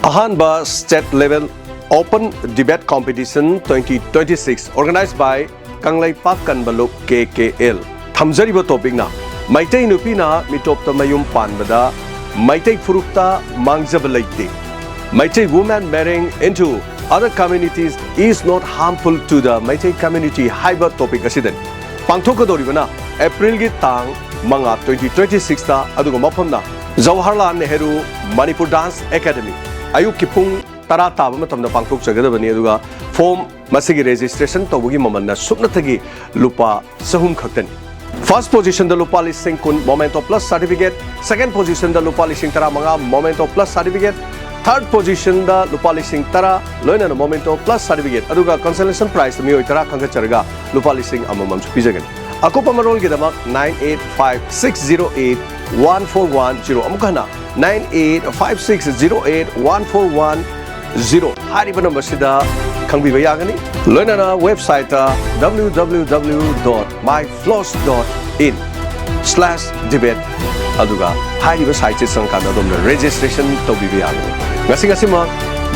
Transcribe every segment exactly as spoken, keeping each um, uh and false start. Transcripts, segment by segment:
ꯑꯍꯥꯟꯕ State Level Open Debate Competition twenty twenty six, organized by Kangleipak ꯀꯟꯕ ꯂꯨꯞ, K K L꯫ ꯊꯝꯖꯔꯤꯕ topicꯅ Meitei ꯅꯨꯄꯤꯅ ꯃꯤꯇꯣꯞꯇ ꯃꯌꯨꯝ ꯄꯥꯟꯕꯗ ꯃꯩꯇꯩ ꯐꯨꯔꯨꯞꯇ ꯃꯥꯡꯖꯕ ꯂꯩꯇꯦ꯫ Meitei woman marrying into other communities is not harmful to the Meitei community ꯍꯥꯏꯕ topic ꯑꯁꯤꯗꯅꯤ꯫ ꯄꯥꯡꯊꯣꯛꯀꯗꯧꯔꯤꯕꯅ Aprilꯒꯤ ꯇꯥꯡ ꯃꯉꯥ, twenty twenty sixꯇ, ꯑꯗꯨꯒ ꯃꯐꯝꯅ ꯖꯋꯥꯍꯔꯂꯥꯜ ꯅꯦꯍꯔꯨ ꯃꯅꯤꯄꯨꯔ Dance Academy꯫ ꯑꯌꯨꯛꯀꯤ ꯄꯨꯡ ꯇꯔꯥ ꯇꯥꯕ ꯃꯇꯝꯗ ꯄꯥꯡꯊꯣꯛꯆꯒꯗꯕꯅꯤ꯫ ꯑꯗꯨꯒ form, ꯃꯁꯤꯒꯤ registration ꯇꯧꯕꯒꯤ ꯃꯃꯜꯅ ꯁꯨꯞꯅꯇꯒꯤ ꯂꯨꯄꯥ ꯆꯍꯨꯝ ꯈꯛꯇꯅꯤ꯫ First positionꯗ ꯂꯨꯄꯥ ꯂꯤꯁꯤꯡ ꯀꯨꯟ Memento Plus Certificate, second positionꯗ ꯂꯨꯄꯥ ꯂꯤꯁꯤꯡ ꯇꯔꯥꯃꯉꯥ Memento Plus Certificate, third positionꯗ ꯂꯨꯄꯥ ꯂꯤꯁꯤꯡ ꯇꯔꯥ ꯂꯣꯏꯅꯅ Memento Plus Certificate, ꯑꯗꯨꯒ consolation prize ꯃꯤꯑꯣꯏ ꯇꯔꯥ ꯈꯟꯒꯠꯆꯔꯒ ꯂꯨꯄꯥ ꯂꯤꯁꯤꯡ ꯑꯃꯃꯝꯁꯨ ꯄꯤꯖꯒꯅꯤ꯫ ꯑꯀꯨꯞꯄ ꯃꯔꯣꯜꯒꯤꯗꯃꯛ nine eight five six zero eight one four one zero, ꯑꯃꯨꯛ ꯍꯟꯅ nine eight five six zero eight one four one zero ꯍꯥꯏꯔꯤꯕ numberꯁꯤꯗ ꯈꯪꯕꯤꯕ ꯌꯥꯒꯅꯤ꯫ ꯂꯣꯏꯅꯅ websiteꯇ www.myfloss.in/debate, ꯑꯗꯨꯒ ꯍꯥꯏꯔꯤꯕ siteꯁꯤ ꯆꯪꯉꯀꯥꯟꯗ ꯑꯗꯣꯝꯅ registration ꯇꯧꯕꯤꯕ ꯌꯥꯒꯅꯤ꯫ ꯉꯁꯤ ꯉꯁꯤꯃꯛ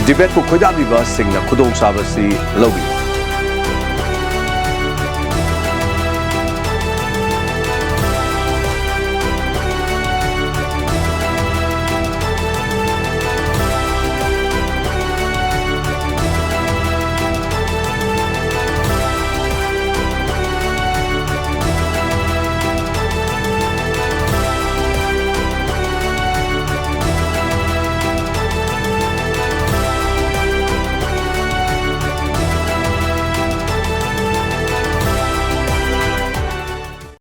debateꯄꯨ ꯈꯣꯏꯗꯥꯕꯤꯕꯁꯤꯡꯅ ꯈꯨꯗꯣꯡꯆꯥꯕꯁꯤ ꯂꯧꯕꯤꯌꯨ꯫